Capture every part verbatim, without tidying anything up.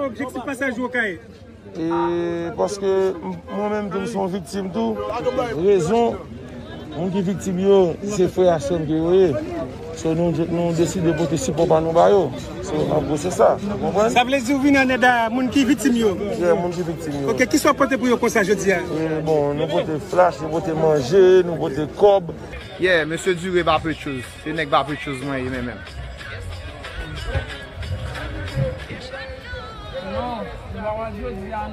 Objektif pasaj ou Okay? E, paske m-, mwen menm tou, m se yon viktim tou. Rezon, moun ki viktim yo, se frè ak sè m ke yo ye. So, nou, nou deside pote sipò pa nou ba yo. So, an gwo, se sa. Ou konprann? Sa vle di ou vin an èd a moun ki viktim yo? Yeah, moun ki viktim yo. Ok, kisa w pote pou yo konsa jodi a? E, bon, nou pote flach, nou pote manje, nou pote kòb. Yeah, mesye Dure pa pechòz. Se nèg pa pechòz mwen ye, men menm.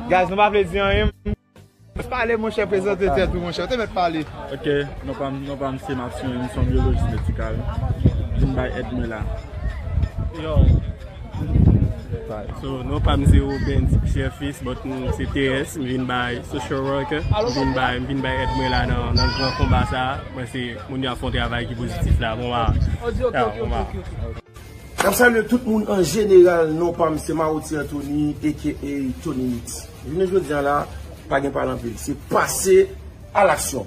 Guys, nou pa vle di anyen. Pale, monchè, prezante tèt ou, monchè. Ou te mèt pale. Ok, non pa m, non pa m se Maxime, m se yon byolojis medikal. Vin bay èd mwen la. Yo. So, non pa m se Ruben Pierre Fils, but m se T S, m vin bay social worker, m vin bay, m vin bay èd mwen la nan, nan gran konba sa. Mwen se moun yo ap fè yon travay ki pozitif la. Bon, wa. Ya, bon, wa. N ap salye tout moun an jeneral. Non pa m se Maoti Anthony, A K A Tony Mix. Jounen jodi a la, pa gen pale anpil. Se pase a laksyon.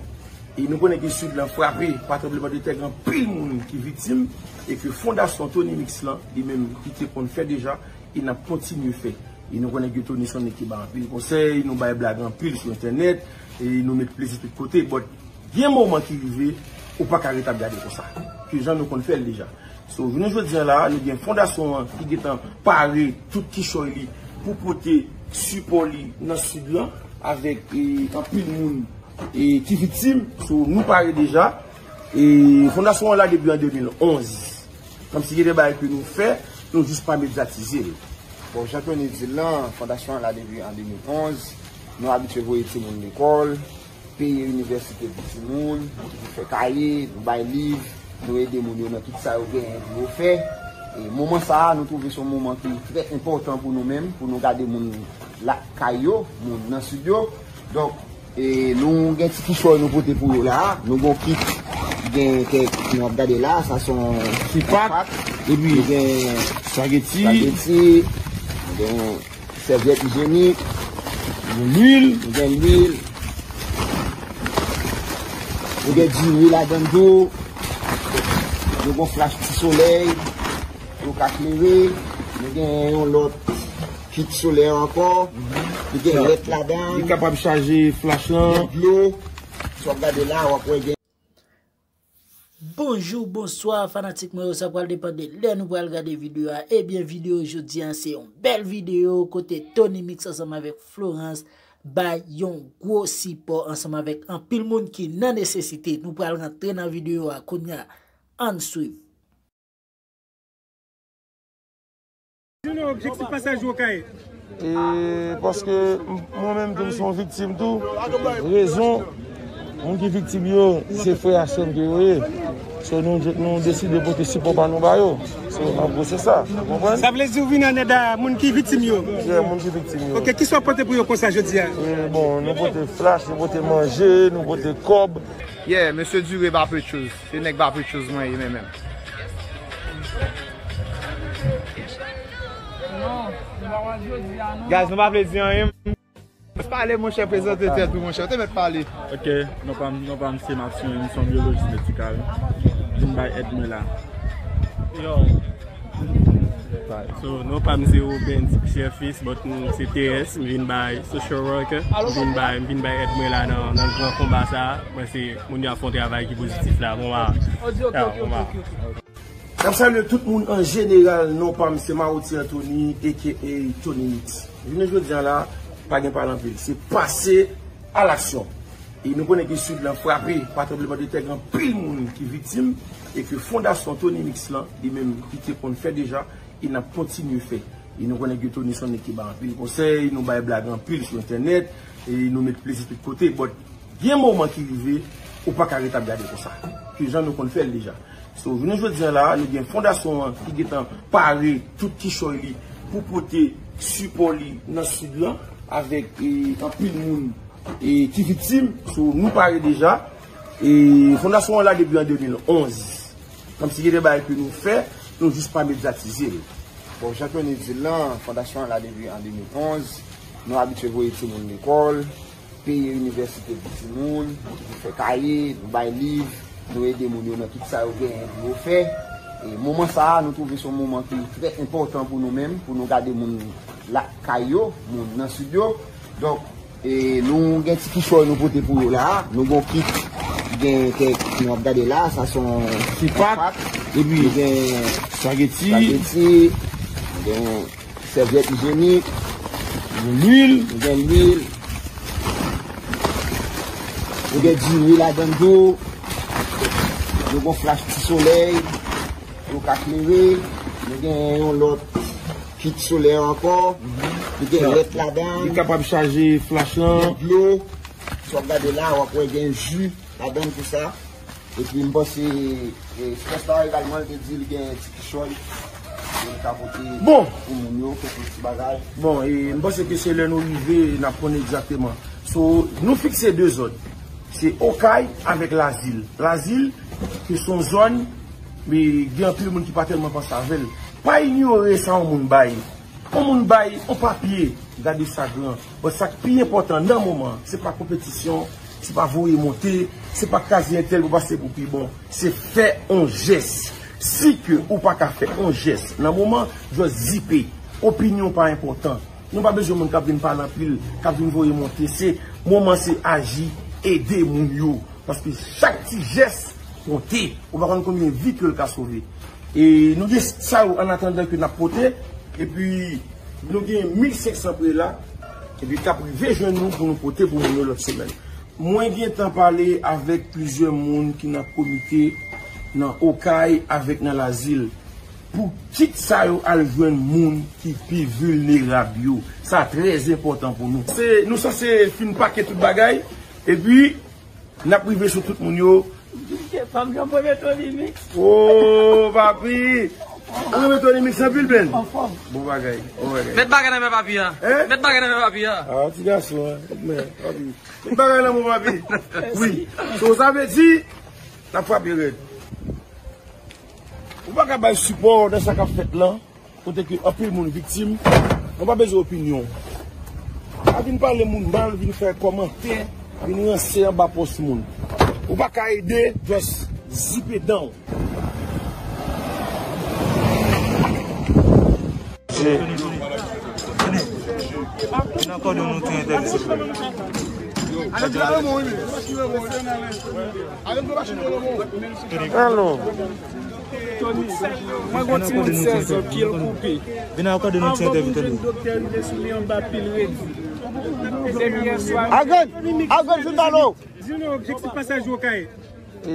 E nou konnen ke Sid lan frape pa tranblemanntè, gen anpil moun ki viktim, e ke fondasyon Tony Mix lan, li menm, li te konn fè deja, e n ap kontinye fè. E nou konnen ke Tony se yon nèg ki bay anpil konsèy, nou bay blag anpil sou entènèt, e nou met plezi tout kote. But gen moman ki rive, ou pa ka ret ap gade konsa. Ke jan nou konn fè l deja. So, jounen jodi a la, nou gen fondasyon an ki gentan pare tout kichòy li pou pote sipò li nan Sid lan, avèk, e, anpil moun, e, ki viktim. So, nou pare deja. E, fondasyon an la depi an de mil onz. Kòmsi gen de bagay ke nou fè, nou jis pa medyatize l. Bon, jan Tony di l lan, fondasyon an la depi an de mil onz. Nou abitye voye timoun lekòl, peye inivèsite pou timoun, nou fè kaye, nou bay liv, nou ede moun yo nan tout sa yo genyen pou yo fè. E moman sa a, nou twouve se yon moman ki trè enpòtan pou nou menm, pou nou gade moun lakay yo, moun nan Sid yo. Donk, e nou gen ti kichòy nou pote pou yo la. Nou gen yon kit, gen kèk, nou ap gade la, sa se yon ti pak. Epi nou gen espageti, espageti, nou gen sèvyèt ijyenik, nou gen lwil, nou gen lwil, nou gen diri ladan l tou, nou gen flach ti solèy, yo ka klere, nou gen yon lòt kit solèy ankò, nou gen lèt ladan l, li kapab chaje flach lan, gen dlo, si w ap gade la, w ap wè gen Bonjou, bonswa, fanatik mwen yo, sa pral depann de lè nou pral gade videyo a. Ebyen, videyo jodi a, se yon bèl videyo kote Tony Mix ansanm avèk Florence bay yon gwo sipò ansanm avèk anpil moun ki nan nesesite. Nou pral rantre nan videyo a kounya. Ann swiv. Objektif pasaj ou Okay? E, paske m-, mwen menm tou, m se yon viktim tou. Rezon, moun ki viktim yo, se frè ak sè m ke yo ye. So, nou, nou deside pote sipò pa nou ba yo. So, an gwo, se sa. Ou konprann? Sa vle di ou vin an èd a moun ki viktim yo? Yeah, moun ki viktim yo. Ok, kisa w pote pou yo konsa jodi a? E, bon, nou pote flach, nou pote manje, nou pote kòb. Yeah, mesye Dure pa pechòz. Se nèg pa pechòz mwen ye, men menm. Guys, nou pa vle di anyen. Pale, monchè, prezante tèt ou, monchè. Ou te mèt pale. Ok, non pa m, non pa m se Maxime, m se yon byolojis medikal. Vin bay èd mwen la. Yo. So, non pa m se Ruben Pierre Fils, but m se T S, m vin bay social worker, m vin bay, m vin bay èd mwen la nan, nan gran konba sa. Mwen se moun yo ap fè yon travay ki pozitif la. Bon, wa. Ya, bon, wa. N ap salye tout moun an jeneral. Non pa m se Maoti Anthony, A K A Tony Mix. Jounen jodi a la, pa gen pale anpil. Se pase a laksyon. E nou konnen ke Sid lan frape pa tranblemanntè, gen anpil moun ki viktim, e ke fondasyon Tony Mix lan, li menm, li te konn fè deja, e n ap kontinye fè. E nou konnen ke Tony se yon nèg ki bay anpil konsèy, nou bay blag anpil sou entènèt, e nou met plezi tout kote. But gen moman ki rive, ou pa ka ret ap gade konsa. Ke jan nou konn fè l deja. So, jounen jodi a la, nou gen fondasyon an ki gentan pare tout kichòy li pou pote sipò li nan Sid lan, avèk, e, anpil moun, e, ki viktim. So, nou pare deja. E, fondasyon an la depi an de mil onz. Kòmsi gen de bagay ke nou fè, nou jis pa medyatize l. Bon, jan Tony di l lan, fondasyon an la depi an de mil onz. Nou abitye voye timoun lekòl, peye inivèsite pou timoun, nou fè kaye, nou bay liv, nou ede moun yo nan tout sa yo genyen pou yo fè. E moman sa a, nou twouve se yon moman ki trè enpòtan pou nou menm, pou nou gade moun lakay yo, moun nan sid yo. Donk, e, nou gen ti kichòy nou pote pou yo la. Nou gen yon kit, gen kèk nou ap gade la, sa se yon ti pak. Epi nou gen spageti, spageti, nou gen sèvyèt ijyenik, gen lwil, nou gen lwil, nou gen diri ladann tou, nou gen flach ti solèy, nou ka klere, nou gen yon lòt kit solèy ankò, nou gen lèt ladann, li kapab chaje flach lan, gen dlo, si w ap gade la, w ap wè gen ji ladann tou sa. Epi m panse, e, Superstar egalman, li te di li gen ti kichòy pou l ka pote pou moun yo, kèk ti bagay. Bon, e, m panse ke se lè nou rive, n ap konnen egzakteman. So, nou fikse de zòn. Se Okay avèk Lazil. Lazil, ke se yon zòn, men gen anpil moun ki pa tèlman panse avè l. Pa inyore sa yon moun bay. Yon moun bay yon papye, gade sa gran. Bon, sa k pi enpòtan nan moman an, se pa konpetisyon, se pa voye monte, se pa kraze entèl pou pase pou pi bon. Se fè yon jès. Si ke ou pa ka fè yon jès nan moman, just zipe. Opinyon pa enpòtan. Nou pa bezwen moun k ap vin pale anpil, k ap vin voye monte. Se moman, se aji, ede moun yo. Paske chak ti jès konte. Ou pa konn konbyen vi ke l ka sove. E nou gen sa yo an atandan ke n ap pote. Epi nou gen mil senk san prela. Epi k ap rive jwenn nou pou nou pote pou moun yo lòt semèn. Mwen gentan pale avèk plizyè moun ki nan komite nan Okay avèk nan Lazil. Pou kit sa yo al jwenn moun ki pi vilnerab yo. Sa trè enpòtan pou nou. Se, nou sanse fin pake tout bagay. Epi, n ap rive sou tout moun yo. Fanm yo premye Tony Mix. Oh, papi! Ou renmen Tony Mix anpil, Ben? Anfòm. Bon bagay, bon bagay. Met bagay nan men papi a. Hein? Met bagay nan men papi a. Ah, ti gason, hein? Men, papi. Met bagay nan men papi. Wi. So, sa vle di, n ap frape rèd. Ou pa ka bay sipò nan sa k ap fèt lan. Kote ke anpil moun viktim, nou pa bezwen opinyon. Pa vin pale moun mal, vin fè kòmantè, vin ranse anba pòs moun. Ou pa ka ede, just zipe dan w. Se Vin akòde nou ti entèvyou, silvouplè. Alo. Tony, mwen gon timoun sèz an, pye l koupe. Vin akòde nou ti entèvyou, Tony. Anvan jèn doktè rive sou li anba pye l redi. Depi yè swa. Agan, Agan, vin alo. Di nou objektif pasaj Okay. E,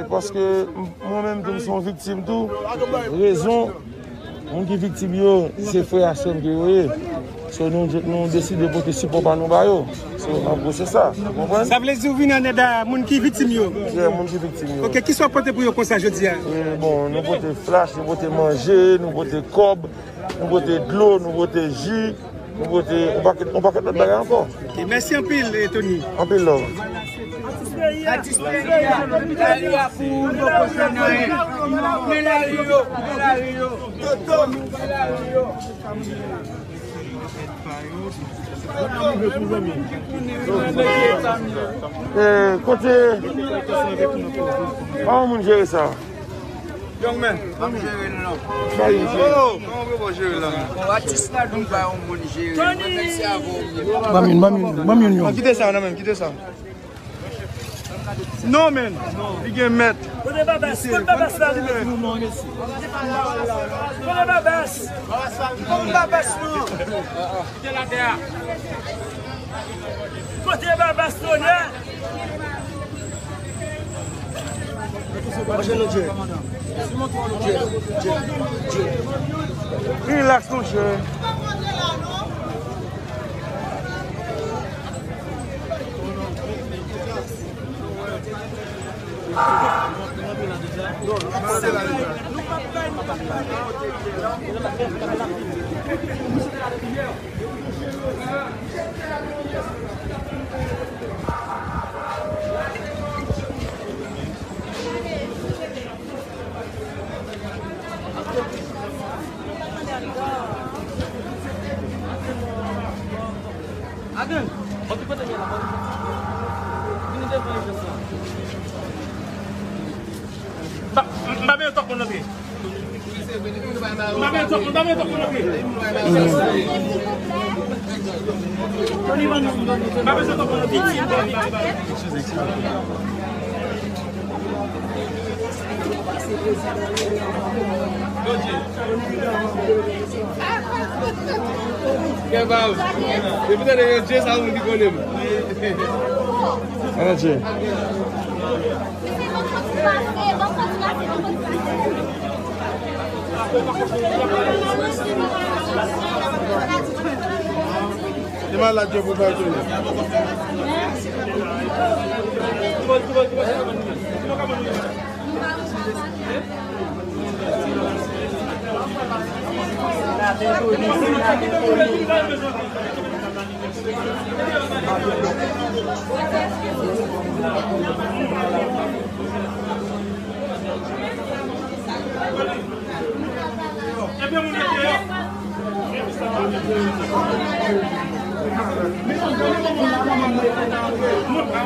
paske m-, mwen menm tou, m se yon viktim tou. Rezon, moun ki viktim yo, se frè a sè m ke yo ye. So, nou, nou deside pote sipò pa nou ba yo. So, an gwo, se sa. Ou konprann? Sa vle di ou vin an èd a moun ki viktim yo? Yeah, moun ki viktim yo. Ok, kisa w pote pou yo konsa jodi a? E, bon, nou pote flach, nou pote manje, nou pote kòb, nou pote dlo, nou pote ji, nou pote yon pakèt, yon pakèt lòt bagay ankò. Ok, mèsi anpil, eh, Tony. Anpil love. Atis peyi a, atis peyi a, lari a pou nou poko fè nan anyen. Men lari yo, men lari yo. Toto, men lari yo. Eh, kote? Pa yon moun jere sa. Young man, pa m jere l non. Ba yo jere. Oh, kòman w vle jere l la? Bon, atis la nou ba yon moun jere. Mwen menm se avè w m ye. Ban m youn, ban m youn, ban m youn, youn. Kite sa nan men m, kite sa. Non, men. Li gen mèt. Kote Babas? Kote Babas la? Kote Babas? Kote Babas non? Kote Babas, tonnè? Mache non, Dje. Dje, Dje, Dje. Rilaks, monchè. Ba, m pa bezwen tòk moun nan pye. Kè pa w. Depi tande yon Dje, sa moun ki konnen m. An Dje. Se malad yo pou fè tounen.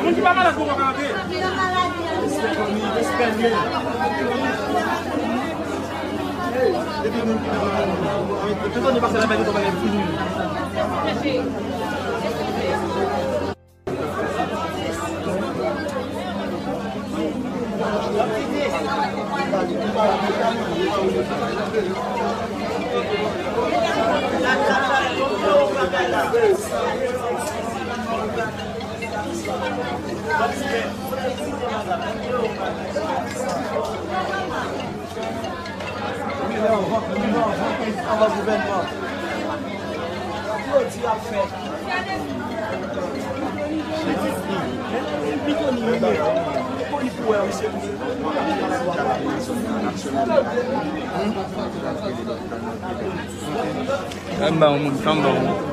Moun ki pa malad poko ka antre. Anba gouvènman. Yo di y ap fè. Li koni menm. Li koni pou wè misye. Anba yon moun, anba yon moun.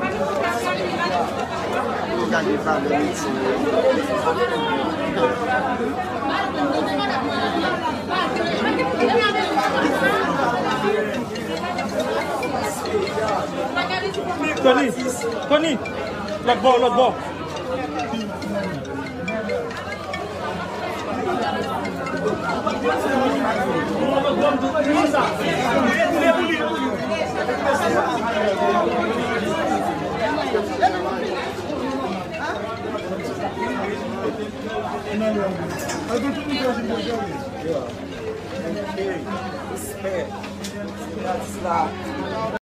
Tony, Tony, lòt bò, lòt bò. Respè.